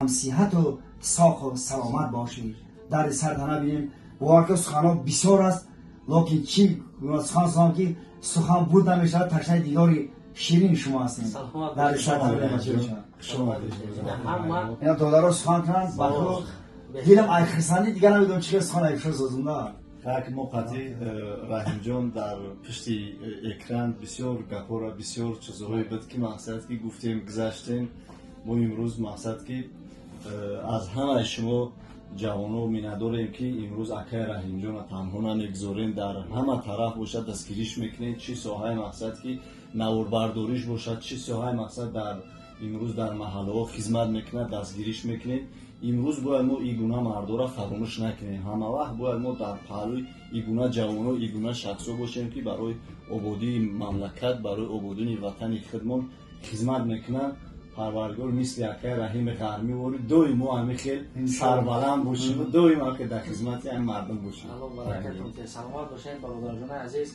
Сиҳату соқу саломат бошӣ, дарди сарта набинем. Бовар ки, суханҳо бисёр аст, лекин чӣ сухан сухам, ки сухан буд намешавад. Ташнаи дидори ширини шумо ҳастем. Дарди сарта набинем. Ина додаро сухан кунанд, бахо дилам ай хирсандӣ, дигар намедонам чӣ сухан айфшо созумда. Так мо қатъи Раҳимҷон дар пушти экран бисёр гапҳоро, бисёр чизҳое буд, ки мақсад ки гуфтем, гузаштем. Мо имрӯз мақсад ки аз ҳамаи шумо ҷавоно миннатдорем, ки имрӯз акаи Раҳимҷонро танҳо намегузорем, дар ҳама тараф бошад, дастгириш мекунем, чӣ соҳаи мақсад ки наворбардориш бошад, чӣ соҳаи мақсад дар имрӯз дар маҳаллаҳо хизмат мекунад, дастгириш мекунем. Имрӯз бояд мо ин гуна мардоро фаромӯш накунем. Ҳама вақт бояд мо дар паҳлӯи ин гуна ҷавоно, ин гуна шахсҳо бошем, ки барои ободии мамлакат, барои ободии ватани худмон хизмат мекунанд. Парвардигор мисли акаи Раҳими Ғармӣ вори доим мо ҳами хел сарбаланд бошем, доим ҳам дар хизмати ҳами мардум бошем. Саломат бошед, бародарҷони азиз.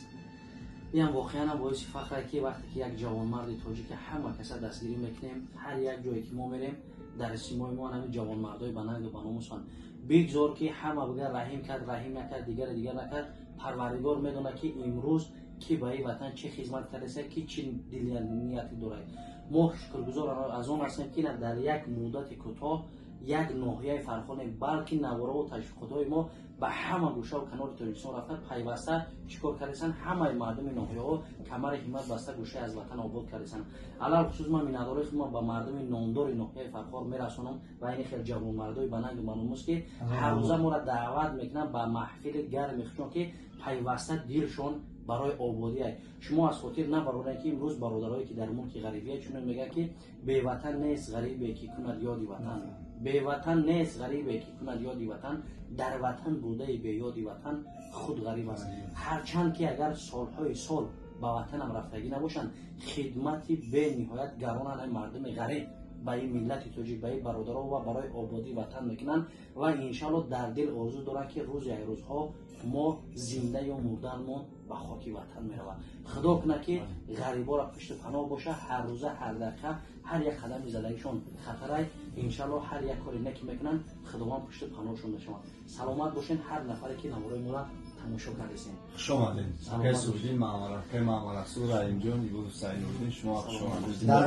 Инам воқеан боиси фахре, ки вақте ки як ҷавонмарди тоҷики ҳама каса дастгирӣ мекунем, ҳар як ҷое ки мо мерем, дар симои мо ҳамин ҷавонмардои ба нангу ба номусанд. Бигзор ки ҳама бигар Раҳим кард, Раҳим накард, дигаре дигар накард, Парвардигор медонад, ки имрӯз ки ба ин ватан чӣ хизмат кардаста, ки чӣ дилнияте дорад. Мо шукргузор аз он ҳастем, ки дар як муддати кӯтоҳ як ноҳияи Фархор, балки наворову ташвиқотҳои мо ба ҳама гӯшаву канори Тоҷикистон рафта, пайваста чӣ кор кардастанд, ҳамаи мардуми ноҳияҳо камари ҳиммат баста, гӯшае аз ватан обод кардастанд. Алалхусус ман миннатдории худро ба мардуми номдори ноҳияи Фархор мерасонам ва ини хел ҷавонмардои ба нангу ба номус, ки ҳаррӯза моро даъват мекунанд ба маҳфили гарми худшон, ки пайваста дилшон барои ободия. Шумо аз хотир набароред, ки имрӯз бародарое, ки дар мулки ғарибия, чунин мегӯяд, ки беватан нест ғарибе, ки кунад ёди ватан, беватан нест ғарибе, ки кунад ёди ватан, дар ватан будаи беёди ватан худ ғариб аст. Ҳарчанд ки агар солҳои сол ба ватанам рафтагӣ набошанд, хидмати бениҳоят гаронанд мардуми ғариб ба ин миллати тоҷик, ба ин бародаро ва барои ободии ватан мекунанд ва иншалло дар дил орзу доранд, ки рӯзе як рӯзҳо мо зинда ё мурданмон ба хоки ватан меравад. Худо кунад, ки ғариборо пушту паноҳ боша. Ҳар рӯза, ҳар дақиқа, ҳар як қадами задагишон хатарай. Иншалло ҳар як кори неки мекунанд, Худованд пушту паноҳшон мешавад. Саломат бошен, ҳар нафаре ки наворои моро тамошо кардесен. Хуш омадед, акаи Суҳдин Маҳмад, акаи Маҳмадрасул, Раҳимҷон, Ибодусайнурдин, шумо хуш омадед. Дар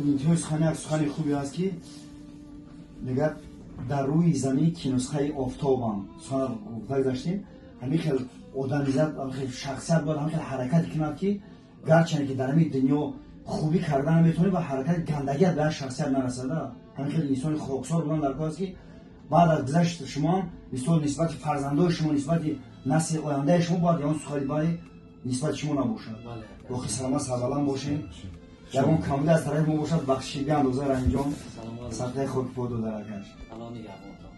интиҳои сухани як сухани хубе аст, ки мегӯяд: «Дар рӯи замин ки нусхаи офтобам». Сухан гуфта гузаштем, ҳамин хел одамизад, ҳамин хел шахсият бояд ҳамин хел ҳаракат кунад, ки гарчанде ки дар ҳамин дунё хубӣ карда наметавонӣ ва ҳаракати гандагият ба як шахсият нарасада. Ҳамин хел инсони хоксор будан дар кор аст, ки баъд аз гузашти шумоам мисол нисбати фарзандои шумо, нисбати насли ояндаи шумо бояд ягон сухани бади нисбати шумо набошад. Боқӣ саломат, сарбаланд бошем. Ягон камбуди аз тарафи мо бошад, бахшиши беандоза, Раҳимҷон, садқаи хоки по додаракаш. Аллоҳ нигаҳбонтон.